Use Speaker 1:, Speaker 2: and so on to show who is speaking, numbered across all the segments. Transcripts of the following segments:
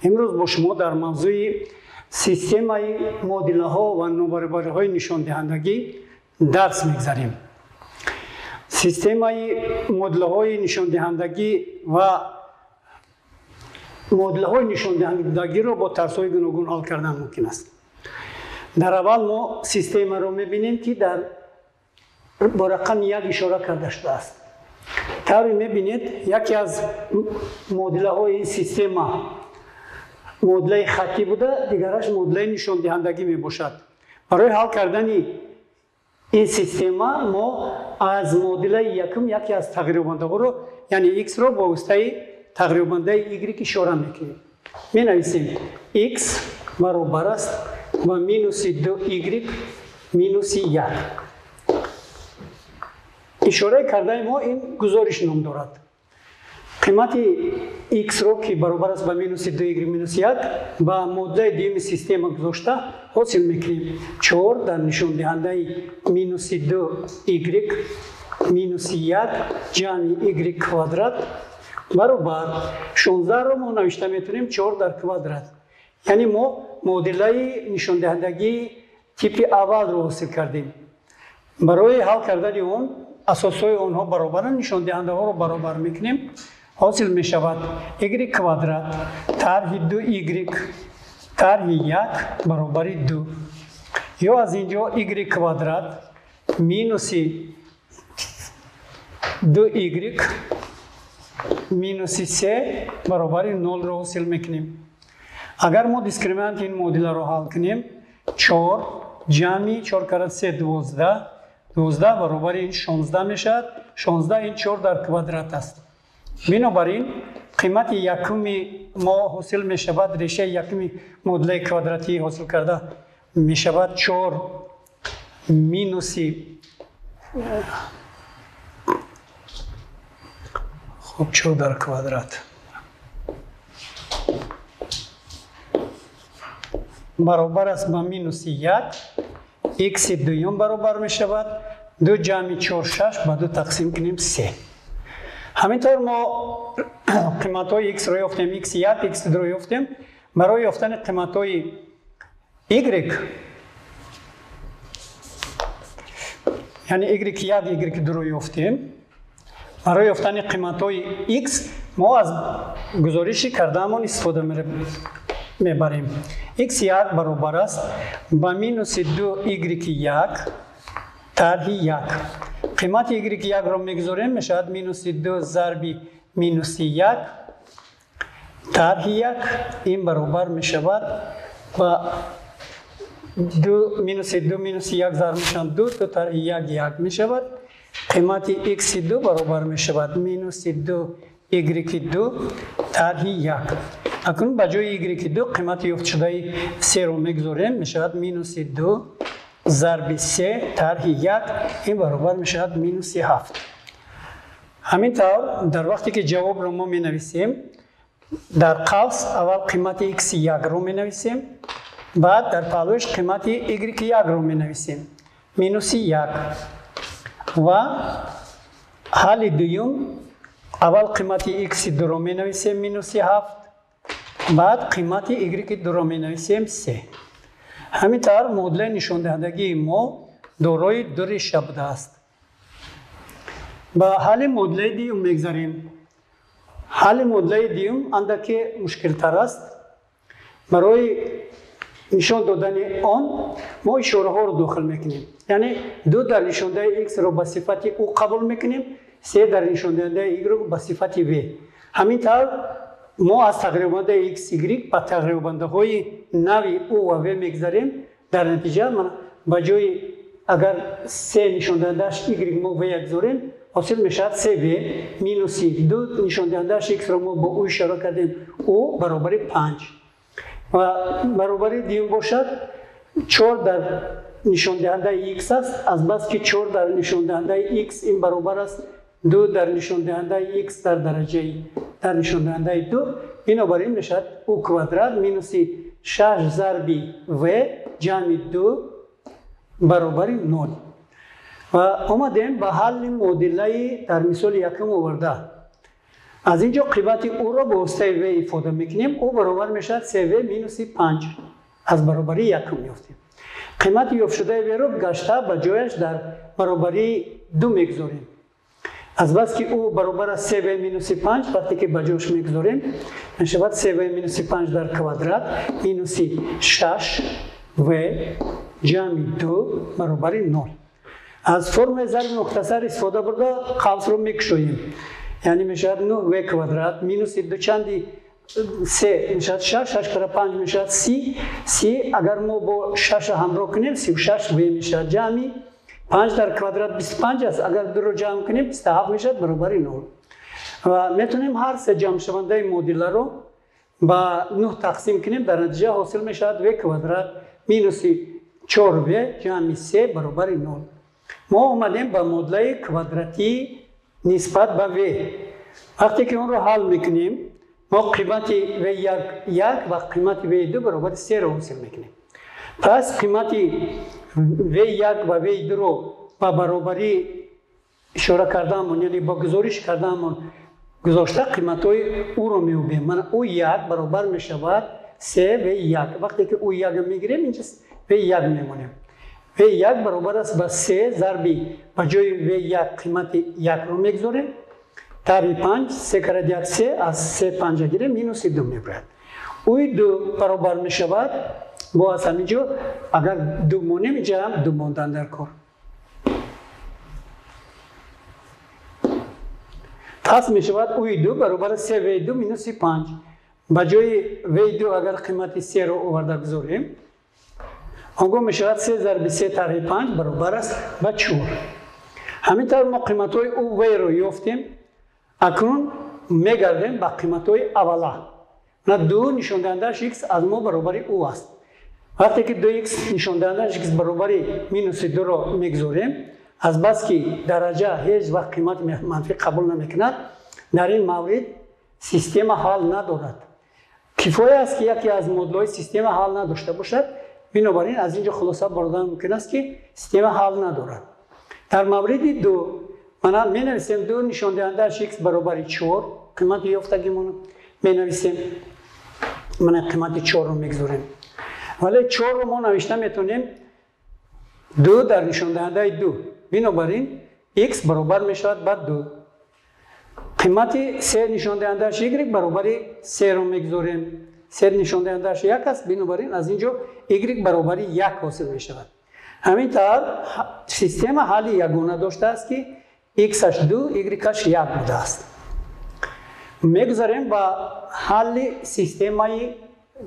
Speaker 1: Имрӯз бо шумо дар мавзӯи системаи муодилаҳо ва нобаробариҳои нишондиҳандагӣ дарс мегзарем. Системаи муодилаҳои нишондиҳандагӣ ва муодилаҳои нишондиҳандагиро бо тарзҳои гуногун ҳал кардан мумкин аст. Дар аввал мо системаро мебинем, ки дар бо рақами як ишора карда шудааст. Тавре мебинед, яке аз муодилаҳои ин система муодилаи хаттӣ буда, дигараш муодилаи нишондиҳандагӣ мебошад. Барои ҳал кардани ин система мо аз муодилаи якум яке аз тағйирёбандаҳоро, яъне x-ро бо воситаи тағйирёбандаи y ишора мекунем. Менависем x баробар аст ба минуси 2y минуси 1. Ишораи кардаи мо ин гузориш ном дорад. Қимати x-ро, ки баробар аст ба минуси 2y минуси 1, ба моддаи дуюми система гузошта ҳосил мекунем. 4 дар нишондиҳандаи минуси 2y минуси 1 ҷамъи y квадрат баробар 16-ро мо навишта метавонем 4 дар квадрат. Яъне мо муодилаи нишондиҳандагии типи аввалро ҳосил кардем. Барои ҳал кардани он асосҳои онҳо баробаранд, нишондиҳандаҳоро баробар мекунем. Ҳосил мешавад y квадрат тарҳи 2y тарҳи 1 баробари 2. Ё аз ин ҷо y квадрат минуси 2y минуси 3 баробари 0-ро ҳосил мекунем. Агар мо дискриминанти ин муодиларо ҳал кунем, 4 ҷамъи 4 карат 3 12, 12 баробари ин 16 мешавад. 16 ин 4 дар квадрат аст. Бинобар ин қимати якуми мо ҳосил мешавад, решаи якуми муодилаи квадратӣ ҳосил карда мешавад 4 минуси хуб 4 дар квадрат баробар аст ба минуси 1, x дуюм баробар мешавад 2 ҷамъи 4 6 ба 2 тақсим кунем 3. Ҳамин тавр мо қиматҳои x-ро ёфтем, x1, x2-ро ёфтем. Барои ёфтани қиматҳои y, яъне y1, y2-ро ёфтем. Барои ёфтани қиматҳои x мо аз гузориши кардаамон истифода мебарем. x1 баробар аст ба минуси 2y1 тарҳи 1. Қимати y1-ро мегузорем, мешавад минуси 2 зарби минуси 1 тарҳи 1. Ин баробар мешавад ба 2 минуси 2 минуси 1 зарб мешаванд 2, 2 тарҳи 1 1 мешавад. Қимати x2 баробар мешавад минуси 2 y2 тарҳи 1. Акнун ба ҷои y2 қимати ёфтшудаи 3-ро мегузорем, мешавад минуси 2 зарби 3 тарҳи 1, ин баробар мешавад минуси 7. Ҳамин тавр дар вақте ки ҷавобро мо менависем, дар қавс аввал қимати x1-ро менависем, баъд дар паҳлӯяш қимати y1-ро менависем, минуси 1. Ва ҳалли дуюм аввал қимати x2-ро менависем, минуси 7, баъд қимати y2-ро менависем 3. Ҳамин тавр муодилаи нишондиҳандагии мо дорои ду реша будааст. Ба ҳалли муодилаи дуюм мегзарем. Ҳалли муодилаи дуюм андаке мушкилтар аст. Барои нишон додани он мо ишораҳоро дохил мекунем. Яъне 2 дар нишондаи x-ро ба сифати u қабул мекунем, 3 дар нишондиҳандаи y-ро ба сифати v. Ҳамин тавр мо аз тағйирёбандаи x, y ба тағйирёбандаҳои нави u ва v мегзарем. Дар натиҷа ба ҷои агар 3 нишондиҳандааш y мо v гузорем, ҳосил мешавад 3v минуси 2 нишондиҳандааш x-ро мо бо u ишора кардем, u баробари 5. Ва баробари дуюм бошад 4 дар нишондиҳандаи x аст. Азбаски 4 дар нишондиҳандаи x ин баробар аст 2 дар нишондиҳандаи x дар дараҷаи дар нишондиҳандаи 2, бинобар ин мешавад u квадрат минуси 6 зарби v ҷамъи 2 баробари 0. Ва омадем ба ҳалли муодилаи дар мисоли якум оварда. Аз ин ҷо қимати u-ро бо воситаи v ифода мекунем. U баробар мешавад 3v минуси 5. Аз баробарии якум меёфтем. Қимати ёфтшудаи v-ро гашта ба ҷояш дар баробарии 2 мегузорем. Азбаски u баробар аст 3v минуси 5, вақте ки ба ҷош мегузорем, мешавад 3v минуси 5 дар квадрат минуси 6v ҷамъи 2 баробари 0. Аз формулаи зарби мухтасар истифода бурда қавсро мекушоем. Яъне мешавад 9v квадрат минуси дучанди 3 мешавад 6, 6 кара 5 мешавад 30, 30 агар мо бо 6 ҳамроҳ кунем 36v мешавад ҷамъи 5 дар квадрат 25 аст, агар 2-ро ҷамъ кунем 27 мешавад баробари 0. Ва метавонем ҳар се ҷамъшавандаи модиларо ба 9 тақсим кунем, дар натиҷа ҳосил мешавад v квадрат минуси 4v ҷамъи 3 баробари 0. Мо омадем ба модулаи квадратии нисбат ба v. Вақте ки онро ҳал мекунем, мо қимати v1 1 ва қимати v2 баробари 3-ро ҳосил мекунем. Пас қимати v1 ва v2-ро ба баробарӣ ишора кардаамон, яъне ба гузориш кардаамон гузошта қиматҳои u-ро меёбем. Мана u1 баробар мешавад 3v1. Вақте ки u1-ро мегирем, инҷа v1 мемонем. v1 баробар аст ба 3 зарби ба ҷои v1 қимати 1-ро мегузорем. Тарҳи 5, 3 карат 1 3, аз 3 5 гирем, минуси 2 мебарад. u2 баробар мешавад бо аз ҳамин ҷо агар 2 монем, инҷа ҳам 2 мондан дар кор. Пас мешавад u2 баробар 3v2 минуси 5. Ба ҷои v2 агар қимати 3-ро оварда гузорем, он гоҳ мешавад 3 зарби 3 тарҳи 5 баробар аст ба 4. Ҳамин тавр мо қиматҳои u v-ро ёфтем. Акнун мегардем ба қиматҳои аввала. На 2 нишондиҳандааш x аз мо баробари u аст. Вақте ки 2x нишондиҳандааш x баробари минуси 2-ро мегузорем, азбаски дараҷа ҳеҷ вақт қимати манфӣ қабул намекунад, дар ин маврид система ҳал надорад. Кифоя аст ки яке аз модулҳои система ҳал надошта бошад. Бинобар ин аз ин ҷо хулоса бурдан мумкин аст ки система ҳал надорад. Дар мавриди 2 мана менависем 2 нишондиҳандааш x баробари 4, қимати ёфтагимон менависем. Мана қимати 4-ро мегузорем. Вале 4-ро мо навишта метавонем 2 дар нишондиҳандаи 2. Бинобар ин x баробар мешавад ба 2. Қимати 3 нишондиҳандааш y баробари 3-ро мегузорем. 3 нишондиҳандааш 1 аст, бинобар ин аз ин ҷо y баробари 1 ҳосил мешавад. Ҳамин тавр система ҳалли ягона доштааст ки x-аш 2, y-аш 1 будааст. Мегузарем ба ҳалли системаи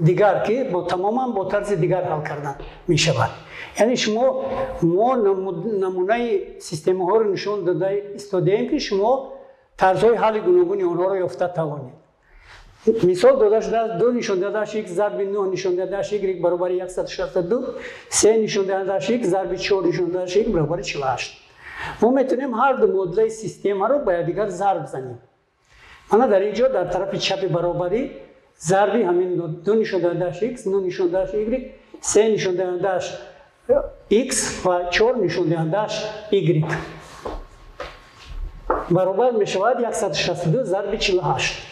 Speaker 1: дигар ки бо тамоман бо тарзи дигар ҳал кардан мешавад. Яъне шумо мо намунаи системаҳоро нишон дода истодаем ки шумо тарзҳои ҳалли гуногуни онҳоро ёфта тавонед. Мисол дода шудааст 2 нишондиҳандааш x зарби 9 нишондиҳандааш y баробари 162, 3 нишондиҳандааш x зарби 4 нишондиҳандааш y баробари 48. Мо метавонем ҳар ду модулаи системаро ба якдигар зарб занем. Мана дар ин ҷо дар тарафи чапи баробарӣ зарби ҳамин 2 нишондиҳандааш x, 9 нишондиҳандааш y, 3 нишондиҳандааш x ва 4 нишондиҳандааш y баробар мешавад 162 зарби 48.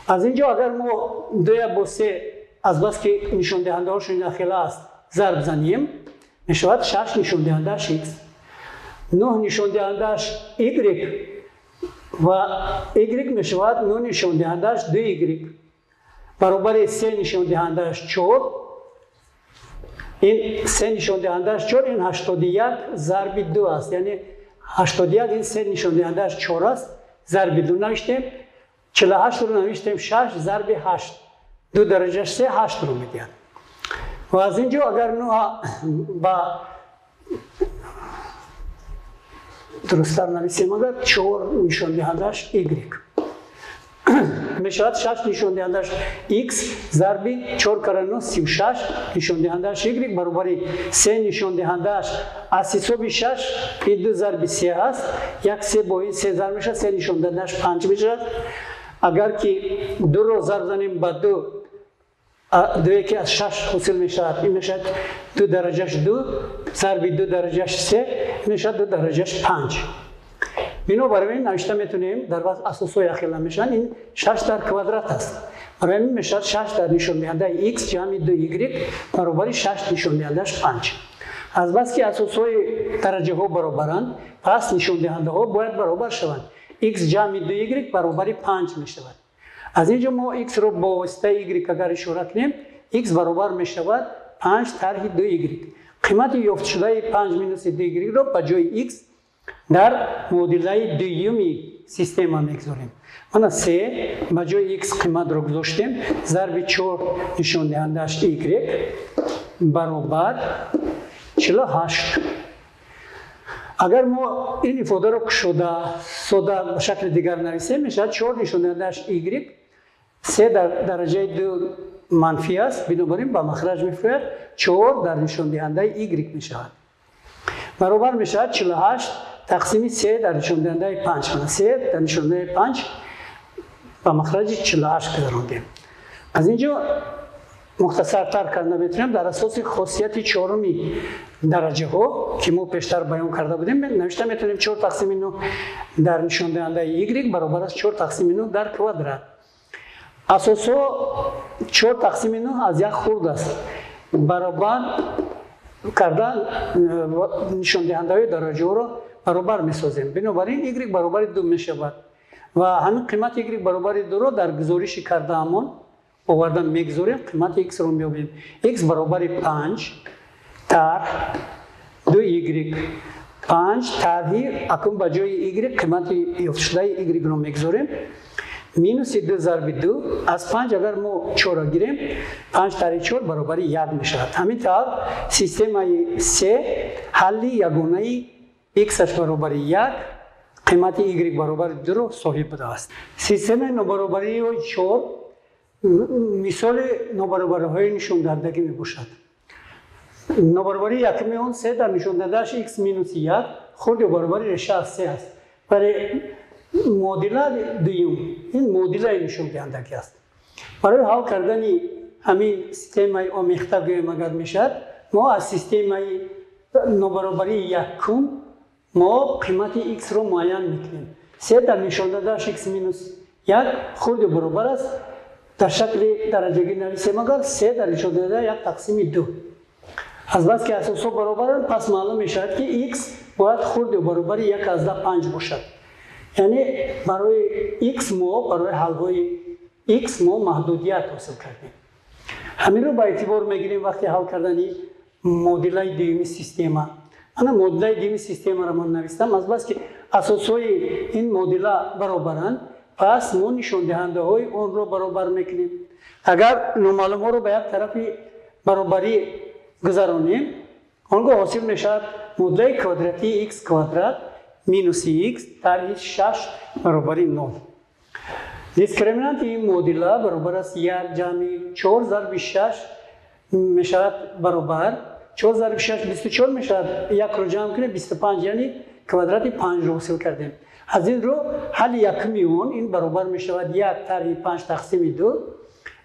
Speaker 1: Аз ин ҷо агар мо 2 бо 3 азбаски нишондиҳандаҳошон якхела аст зарб занем, мешавад 6 нишондиҳандааш x, 9 нишондиҳандааш y ва y мешавад 9 нишондиҳандааш 2y баробари 3 нишондиҳандааш 4. Ин 3 нишондиҳандааш 4 ин 81 зарби 2 аст. Яъне 81 ин 3 нишондиҳандааш 4 аст, зарби 2 навиштем. 48-ро навиштем 6 зарби 8. 2 дараҷаш 3 8-ро медиҳад. Ва аз ин ҷо агар 9 ба дурусттар нависем, агар 4 нишондиҳандааш y мешавад 6 нишондиҳандааш x зарби 4 кара 9 36 нишондиҳандааш y баробари 3 нишондиҳандааш аз ҳисоби 6 ин 2 зарби 3 аст, 1 3 бо ин 3 зарб мешавад, 3 нишондиҳандааш 5 мешавад. Агар ки 2-ро зарб занем ба 2, 2 ки аз 6 ҳосил мешавад, ин мешавад 2 дараҷаш 2 зарби 2 дараҷаш 3, ин мешавад 2 дараҷаш 5. Бинобар ин навишта метавонем дар вазъ асосҳо якхела мешаванд, ин 6 дар квадрат аст. Барои ҳамин мешавад 6 дар нишондиҳандаи x ҷамъи 2y баробари 6 нишондиҳандааш 5. Аз бас ки асосҳои дараҷаҳо баробаранд, пас нишондиҳандаҳо бояд баробар шаванд. X ҷамъи 2y баробари 5 мешавад. Аз ин ҷо мо x-ро бо воситаи y агар ишора кунем, x баробар мешавад 5 тарҳи 2y. Қимати ёфтшудаи 5 минуси 2y-ро ба ҷои x дар муодилаи дуюми система мегузорем. Мана 3 ба ҷои x қиматро гузоштем, зарби 4 нишондиҳандааш y баробар 48. Агар мо ин ифодаро кушода сода ба шакли дигар нависем, мешавад 4 нишондиҳандааш y, 3 дар дараҷаи 2 манфӣ аст, бинобар ин ба махраҷ мефурӯяд, 4 дар нишондиҳандаи y мешавад. Баробар мешавад 48 тақсими 3 дар нишондиҳандаи 5. Мана 3 дар нишондиҳандаи 5 ба махраҷи 48 гузарондем. Аз ин ҷо мухтасартар карда метавонем дар асоси хосияти чоруми дараҷаҳо, ки мо пештар баён карда будем, навишта метавонем 4 тақсими 9 дар нишондиҳандаи y баробар аст 4 тақсими 9 дар квадрат. Асосҳо 4 тақсими 9 аз як хурд аст. Баробар карда нишондиҳандаҳои дараҷаҳоро баробар месозем. Бинобар ин y баробари 2 мешавад ва ҳамин қимати y баробари 2-ро дар гузориши кардаамон оварда мегузорем, қимати x-ро меёбем. X баробари 5 тарҳ 2y, 5 тарҳи акнун ба ҷои y қимати ёфтшудаи y-ро мегузорем, минуси 2 зарби 2 аз 5 агар мо 4-ро гирем, 5 тарҳи 4 баробари 1 мешавад. Ҳамин тавр системаи се ҳалли ягонаи x-аш баробари 1, қимати y баробари 2-ро соҳиб будааст. Системаи нобаробарии 4 мисоли нобаробариҳои нишондиҳандагӣ мебошад. Нобаробарии якуми он 3 дар нишондиҳандааш x минуси 1 хурд ё баробари реша аз 3 аст. Вале муодила дуюм ин муодилаи нишондиҳандагӣ аст. Барои ҳал кардани ҳамин системаи омехта гӯем агар мешавад, мо аз системаи нобаробарии якум мо қимати x-ро муайян мекунем. 3 дар нишондиҳандааш x минус 1 хурд ё баробар аст дар шакли дараҷагӣ нависем агар 3 дар нишондиҳанда 1 тақсими 2. Аз бас ки асосҳо баробаранд, пас маълум мешавад ки x бояд хурд ё баробари 1,5 бошад. Яъне барои x мо барои ҳалҳои x мо маҳдудият ҳосил кардем. Ҳаминро ба эътибор мегирем вақти ҳал кардани муодилаи дуюми система. Ана муодилаи дуюми системаро ман навистам. Аз бас ки асосҳои ин муодила баробаранд, пас мо нишондиҳандаҳои онро баробар мекунем. Агар номаълумҳоро ба як тарафи баробарӣ гузаронем, он гоҳ ҳосил мешавад муодилаи квадратии x квадрат минуси x тарҳи 6 баробари 0. Дискриминанти ин муодила баробар аст 1 ҷамъи 4 зарби 6 мешавад баробар 4 зарби 6 24 мешавад, 1-ро ҷамъ кунем 25, яъне квадрати 5-ро ҳосил кардем. Аз ин рӯ ҳалли якуми он ин баробар мешавад 1 тарҳи 5 тақсими 2.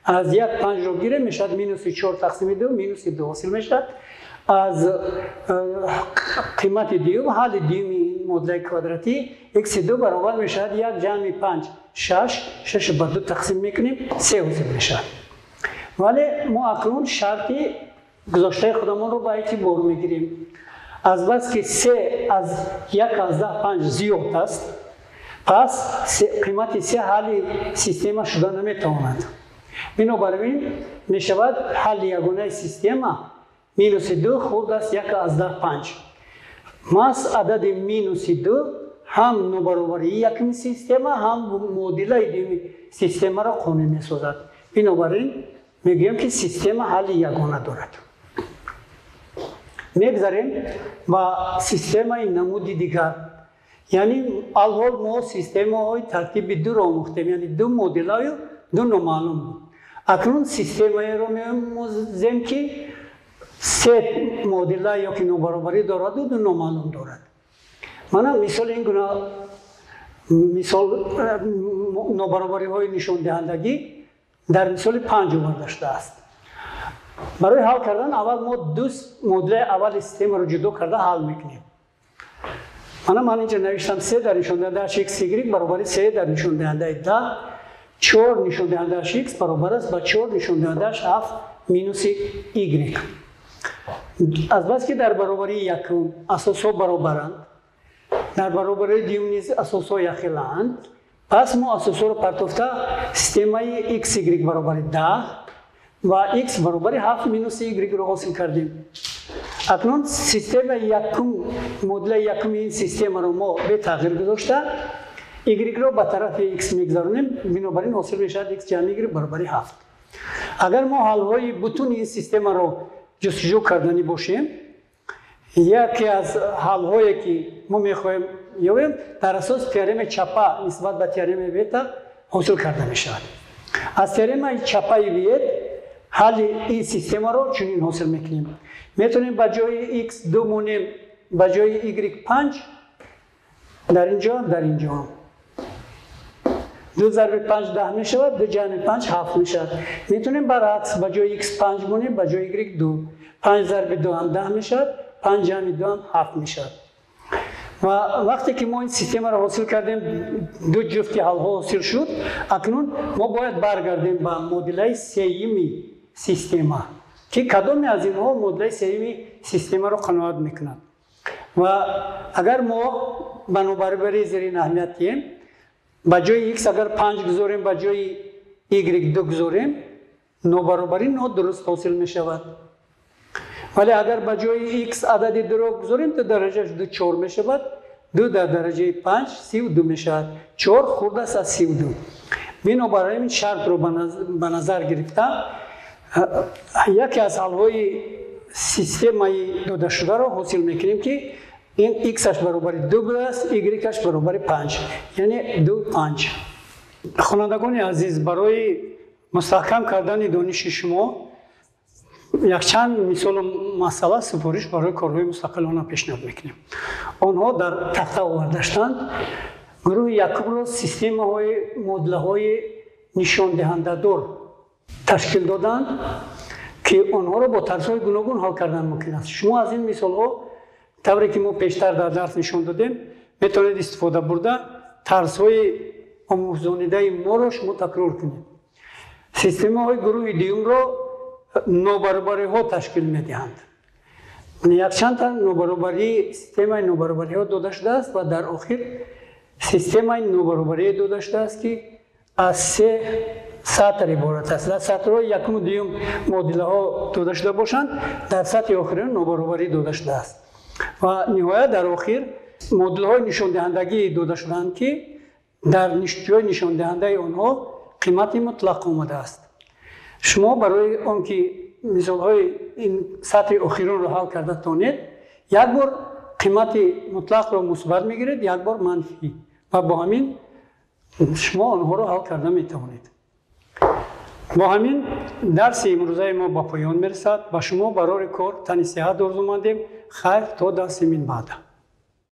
Speaker 1: Аз 1 5-ро гирем мешавад минуси 4 тақсими 2, минуси 2 ҳосил мешавад. Аз қимати дуюм ҳалли дуюми муодилаи квадратӣ x2 баробар мешавад 1 ҷамъи 5 6, 6 ба 2 тақсим мекунем 3 ҳосил мешавад. Вале мо акнун шарти гузоштаи худамонро ба эътибор мегирем. Аз бас ки 3 аз 1,5 зиёд аст, пас қимати 3 ҳалли система шуда наметавонад. Бинобар ин мешавад ҳалли ягонаи система минуси 2 хурд аст 1,5. Маҳз адади минуси 2 ҳам нобаробарии якуми система, ҳам муодилаи дуюми системаро қонун месозад. Бинобар ин мегӯем ки система ҳалли ягона дорад. Мегзарем ба системаи намуди дигар. Яъне алҳол мо системаҳои тартиби дуро омӯхтем, яъне ду муодилаю ду номаълум буд. Акнун системаеро меомӯзем ки се муодила ё ки нобаробарӣ дораду ду номаълум дорад. Мана мисоли ин гуна мисол нобаробариҳои нишондиҳандагӣ дар мисоли 5 оварда шудааст. Барои ҳал кардан аввал мо ду муодилаи аввали системаро ҷудо карда ҳал мекунем. Мана ман инҷо навиштам 3 дар нишондиҳандааш x y баробари 3 дар нишондиҳандаи 10, 4 нишондиҳандааш x баробар аст ба 4 нишондиҳандааш 7 минуси y. Азбаски дар баробарии якум асосҳо баробаранд, дар баробарии дуюм низ асосҳо якхелаанд, пас мо асосҳоро партофта системаи x y баробари 10 ва x баробари 7 минуси y-ро ҳосил кардем. Акнун системаи якум, модулаи якуми ин системаро мо бетағйир гузошта y-ро ба тарафи x мегузаронем, бинобар ин ҳосил мешавад x ҷамъи y баробари 7. Агар мо ҳалҳои бутуни ин системаро ҷустуҷӯ карданӣ бошем, яке аз ҳалҳое ки мо мехоҳем ёбем, дар асоси теоремаи чапа нисбат ба теоремаи Виета ҳосил карда мешавад. Аз теоремаи чапаи Виет ҳалли ин системаро чунин ҳосил мекунем. Метавонем ба ҷои x 2 монем, ба ҷои y 5, дар инҷо, дар инҷо. 2 зарби 5 10 мешавад, 2 ҷамъи 5 7 мешавад. Метавонем баръакс ба ҷои x 5 монем, ба ҷои y 2. 5 зарби 2 ҳам 10 мешавад, 5 ҷамъи 2 ҳам 7 мешавад. Ва вақте ки мо ин системаро ҳосил кардем, ду ҷуфти ҳалҳо ҳосил шуд, акнун мо бояд баргардем ба модулаи сеюми система, ки кадоме аз инҳо модулаи сеюми системаро қаноат мекунад. Ва агар мо ба нобаробарии зерин аҳамият диҳем, ба ҷои x агар 5 гузорем, ба ҷои y 2 гузорем, нобаробарӣ нодуруст ҳосил мешавад. Вале агар ба ҷои x адади дуро гузорем, то дараҷааш 2 4 мешавад, 2 дар дараҷаи 5 32 мешавад, 4 хурд аст аз 32. Бинобар ин шартро ба назар гирифта, яке аз ҳалҳои системаи додашударо ҳосил мекунем, ки ин x-аш баробари 2 будааст, y-аш баробари 5, яъне 2 5. Хонандагони азиз, барои мустаҳкам кардани дониши шумо якчанд мисолу масъала супориш барои корҳои мустақилона пешниҳод мекунем. Онҳо дар тахта оварда шуданд. Гурӯҳи якумро системаҳои модулаҳои нишондиҳандадор ташкил доданд, ки онҳоро бо тарзҳои гуногун ҳал кардан мумкин аст. Шумо аз ин мисолҳо, тавре ки мо пештар дар дарс нишон додем, метавонед истифода бурда тарзҳои омӯзонидаи моро шумо такрор кунед. Системаҳои гурӯҳи дуюмро нобаробариҳо ташкил медиҳанд. Якчандта нобаробарӣ, системаи нобаробариҳо дода шудааст ва дар охир системаи нобаробарие дода шудааст, ки аз се сатр иборат аст. Дар сатрҳои якуму дуюм муодилаҳо дода шуда бошанд, дар сатри охирин нобаробарӣ дода шудааст. Ва ниҳоят дар охир модулҳои нишондиҳандагӣ дода шудаанд, ки дар ҷои нишондиҳандаи онҳо қимати мутлақ омадааст. Шумо барои он ки мисолҳои ин сатри охиринро ҳал карда тонед, як бор қимати мутлақро мусбат мегиред, як бор манфӣ, ва бо ҳамин шумо онҳоро ҳал карда метавонед. Бо ҳамин дарси имрӯзаи мо ба поён мерасад. Ба шумо барори кор тани сиҳат орзумандем. Хайр, то дарси минбаъда.